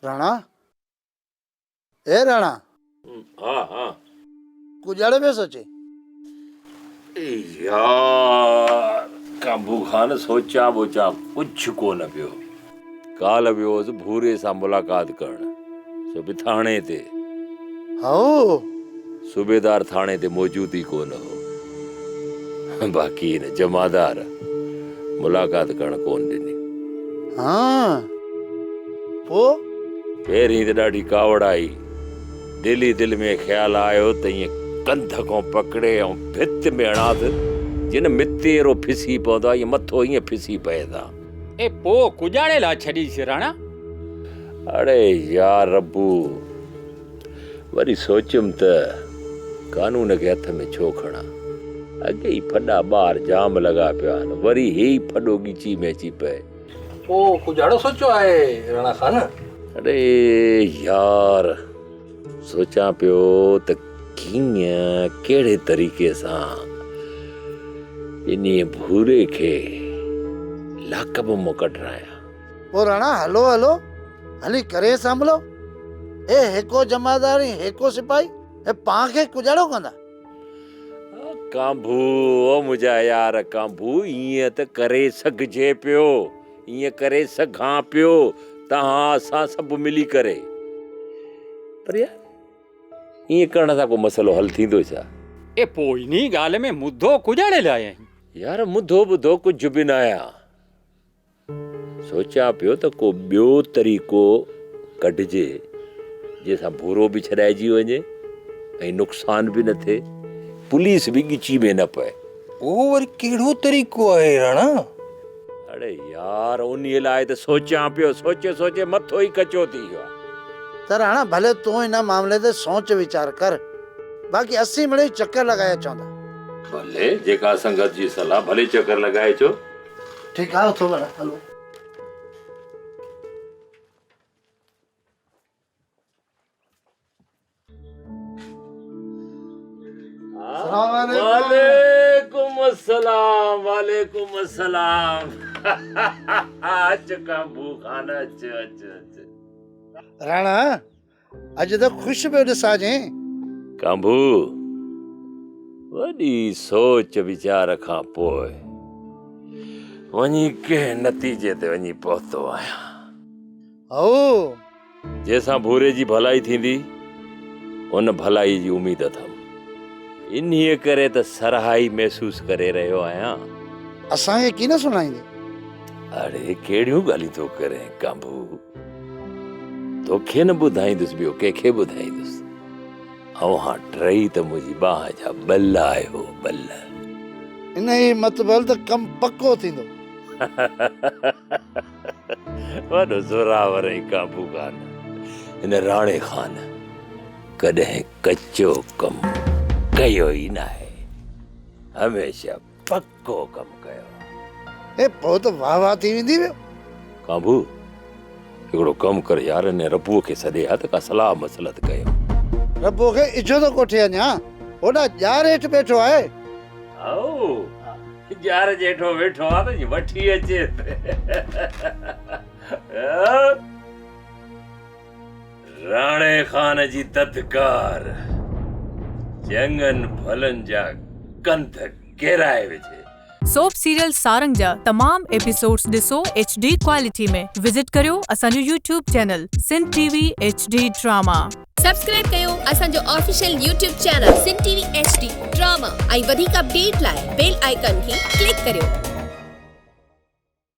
راڻا، اي راڻا! ها ها. ڪجهاڙي پيو سوچين؟ اي يار ڪانڀو خان سوچيان ٻوچان ڪجهه ڪونه پيو. ڪالهه ويو هوس ڀوري سان ملاقات ڪرڻ، سو به ٿاڻي تي. هائو! صوبيدار ٿاڻي تي موجود ئي ڪونه هو. باقي هن جمعدار ملاقات ڪرڻ ڪونه ڏني. ها! پوء؟ پهرين ته ڏاڍي ڪاوڙ آئي. دل ئي دل ۾ خيال آيو ته ائين ڪنڌ کان پڪڙي ۽ ڀت ۾ هڻانس، جيئن نه متيرو ڦسي پوندو آهي، ائين مٿو ائين ڦسي پئي ٿا. اي پوء ڪڄاڙي لاء ڇڏيس راڻا؟ اڙي يار ربو! وري سوچيم ته قانون کي هٿ ۾ ڇو کڻان؟ اڳي ئي ڦڏا ٻاهر جام لڳا پيا آهن، وري هي ئي ڦڏو ڳچي ۾ اچي پئي. پوء ڪجهه اهڙو سوچيو آهي راڻا خان؟ اڙي يار! سوچان پيو ته ڪيئن ڪهڙي طريقي سان انهيء ڀوري کي لاڪب مان ڪڍرايان. پوء راڻا هلو هلو هلي ڪري سانڀلو. هي هيڪو جمعدار ۽ هيڪو سپاهي هي پان کي ڪجاڙو ڪندا. ڪانڀو او منهنجا يار ڪانڀو ائين ته ڪري سگهجي پيو ائين ڪري سگهان پيو توهان اسان سڀ ملي ڪري پر يار ائين ڪرڻ سان ڪو مسئلو حل ٿيندو ڇا؟ اي پوء انهي ڳالهه ۾ مدو ڪجاڙي لاء آهين. يار مدو ٻڌو ڪجهه به ناهيان. سوچيان پيو ته ڪو ٻيو طريقو ڪڍجي جنهن سان ڀورو به ڇڏائجي وڃي ۽ نقصان به نه ٿئي، پوليس به ڳچي ۾ نه پئي. اهو وري ڪهڙو طريقو آهي راڻا؟ اڙي يار انهي لاء ته سوچيان پيو، سوچي سوچي مٿو ئي ڪچو ٿي ويو آهي. ته راڻا ڀلي تون ان معاملي تي سوچ ويچار ڪر، باقي اسين مڙئي چڪر لڳائي اچون ٿا. ڀلي، جيڪا سنگت جي صلاح، ڀلي چڪر لڳائي اچو. ٺيڪ آ اٿو ڀلا هلو. وعليڪم السلام وعليڪم السلام اچ ڪانڀو خان اچ اچ اچ. راڻا اڄ ته خوش پيو ڏساجين. ڪانڀو، وڏي سوچ ويچار کان پوء وڃي ڪنهن نتيجي تي وڃي پهتو آهيان. هائو! جنهن سان ڀوري جي ڀلائي ٿيندي، ان ڀلائي جي اميد اٿم. انهيء ڪري ته سرهائي محسوس ڪري رهيو آهيان. اسان کي ڪين سڻائيندين؟ اڙي ڪهڙيون ڳالهيون ٿو ڪرين ڪانڀو! توکي نه ٻڌائيندس ٻيو ڪنهن کي ٻڌائيندس. اوهان ٽئي ته منهنجي ٻانهن جا ٻل آهيو ٻل. انهيء مطبل ته ڪم پڪو ٿيندو. وڏو زوراور ۽ قابو خان. هن راڻي خان ڪڏهن ڪچو ڪم ڪيو ئي ناهي. هميشه پڪو ڪم ڪيو. اي پوء ته واهه واهه ٿي ويندي ويو. ڪانڀو، هڪڙو ڪم ڪر يار، ان ربوء کي سڏي ها ته ڪا صلاح مصلحت ڪيون. ربوء کي اجهو ٿو ڪوٺي اڃان، هوڏانهن ڄار هيٺ ويٺو آهي. هائو، ڄار جي هيٺو ويٺو آهي ته جي وٺي اچيس. راڻي خان جي دڌڪار چڱن ڀلن جا ڪنڌ ڪيرائي وجهي. سوپ سيريل سارنگ جا تمام ايپيسوڊز ڏسو ايڇ ڊي ڪوالٽي ۾ وزٽ ڪريو اسان جو YouTube channel Sindh T V H D drama. Subscribe ڪيو اسان جو official YouTube channel Sindh T V H D drama ۽ وڌيڪ اپڊيٽ لاء بيل آئيڪان کي ڪلڪ ڪريو.